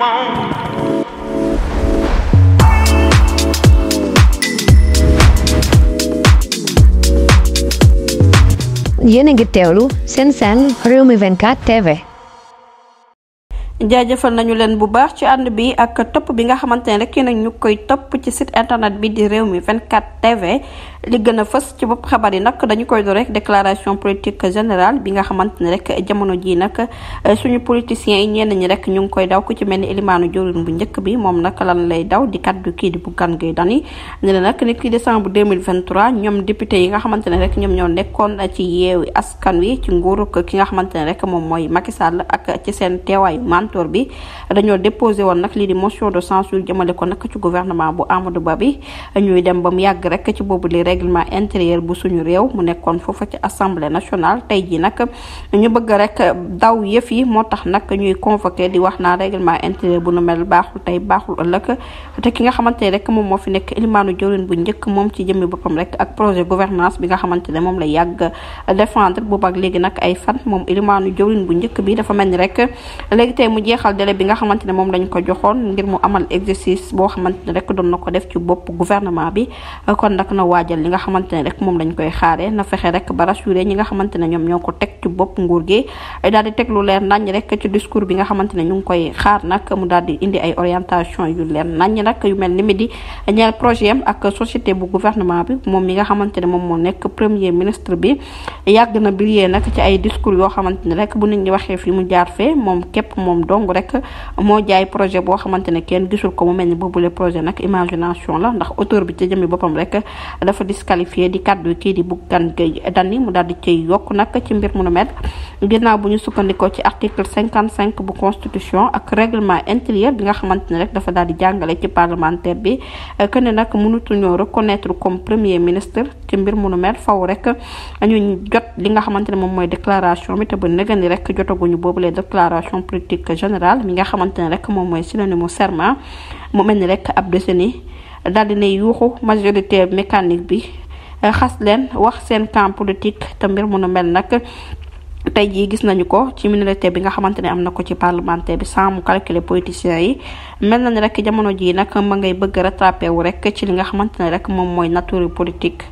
yéen a ngi teewlu seen Rewmi 24 TV. jaajëfal nañu leen bu baax ci ànd bi ak topp bi nga xamante ne rek nag ñu koy topp ci site internet bi di Rewmi 24 TV li gën a fës ci bopp xabar yi nag dañu koy do rek déclaration politique générale bi nga xamante ne rek jamono ji nag suñu politiciens yi ñenn ñi rek ñu ngi koy daw ku ci mel ni Elimane Diouroune bu njëkk bi moom nag lan lay daw di kaddu kii di Bougane Gueye Dany ne nag ni ki décembre 2023 ñoom député yi nga xamante ne rek ñoom ñoo nekkoon ci Yewwi Askan Wi ci nguuru ki nga xamante ne rek moom mooy Macky Sall ak ci seen teewaayu mentor bi dañoo déposé woon nag lii di motion de censure jëmale ko nag ci gouvernement bu Amadou Ba bi ñuy dem ba mu yàgg rek ci boobu li règlement intérieur bu suñu réew mu nekkoon foofa ci assemblée nationale tey ji nag ñu bëgg rek daw yëf yi moo tax nag ñuy convoqué di wax naa règlement intérieur bu nu mel baaxul tey baaxul ëllëg te ki nga xamante ne rek moom moo fi nekk Elimane Diouroune bu njëkk moom ci jëmmi boppam rek ak projet gouvernance bi nga xamante ne moom la yàgg défendre boobu ak léegi nag ay fan moom Elimane Diouroune bu njëkk bi dafa mel ni rek léegi tey mu jeexal délai bi nga xamante ne moom lañ ko joxoon ngir mu amal exercice boo xamante ne rek doon na ko def ci bopp gouvernement bi kon nag na waajal li nga xamante ne rek moom lañ koy xaaree na fexe rek ba rassuré ñi nga xamante ne ñoom ñoo ko teg ci bopp nguur gi daal di teg lu leer nañ rek ci discours bi nga xamante ne ñu ngi koy xaar nag mu daal di indi ay orientation yu leer nañ nag yu mel ni mi di ñeel projet am ak société bu gouvernement bi moom mi nga xamante ne moom moo nekk premier ministre bi yàgg na briller nag ci ay discours yoo xamante ne rek bu nit ñi waxee fi mu jaar fee moom képp moom dong rek moo jaay projet boo xamante ne kenn gisul ko mu mel ni boobule projet nag imagination la ndax auteur bi ci jëmmi boppam rek dafa disqualifié di kaddu kii di Bougane Gueye Dany mu daal di cay yokk nag ci mbir mu nu mel ginnaaw bu ñu sukkandikoo ci article 55 bu constitution ak règlement intérieur bi nga xamante ne rek dafa daal di jàngale ci parlementaire bi que ne nag mënutuñoo reconnaître comme premier ministre ci mbir mu nu mel faw rek ñu jot li nga xamante ne moom mooy déclaration bi te ba nëgëni rek jotaguñu boobule déclaration politique générale mi nga xamante ne rek moom mooy synonyme serment mu mel ni rek ab décennie daal di ne yuuxu majorité mécanique bi xas leen wax seen camp politique te mbir mu nu mel nag tey jii gis nañu ko ci minorité bi nga xamante ne am na ko ci parlementaire bi sans mu calculer politiciens yi mel na ni rek jamono jii nag ma ngay bëgg rattrapé wu rek ci li nga xamante ne rek moom mooy nature politique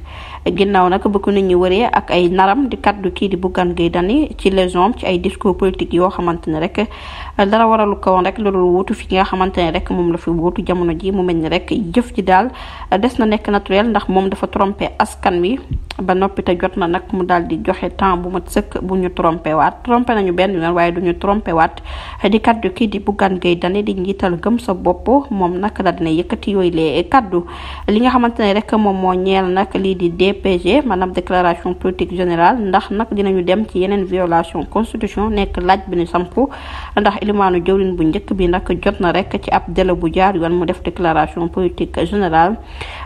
ginnaaw nag bëgg nit ñi wëree ak ay naram di kaddu kii di Bougane Gueye Dany ci légion ci ay discours politique yoo xamante ne rek dara waralu ko woon rek loolu wuutu fi nga xamante ne rek moom la fi wuutu jamono ji mu mel ni rek jëf ji daal des na nekk naturel ndax moom dafa trompé askan wi ba noppi te jot na nag mu daal di joxe temps bu mat sëkk bu ñu trompé nañu benn yoon waaye du ñu trompé waat di kaddu kii di Bougane Gueye Dany di njiital gëm sa bopp moom nag daal dina yëkkati yooyu lee kaddu li nga xamante ne rek moom moo ñeel nag lii di DPG maanaam déclaration politique générale ndax nag dinañu dem ci yeneen violation constitution nekk laaj bi ñu sampu ndax Elimane Diouroune bu njëkk bi nag jot na rek ci ab délai bu jaar yoon mu def déclaration politique générale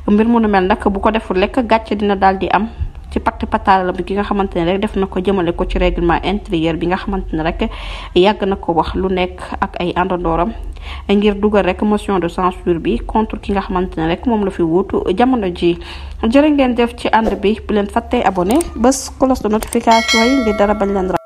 mbir mu nu mel nag bu ko deful lekk gàcce dina daal di am ci pacte patal bi ki nga xamante ne rek def na ko jëmale ko ci règlement intérieur bi nga xamante ne rek yàgg na ko wax lu nekk ak ay àndandooram ngir dugal rek motion de censure bi contre ki nga xamante ne rek moom la fi wuutu jamono ji jërë ngeen def ci ànd bi bu leen fàttee abonné bés cloche de notification yi ngir dara bañ leen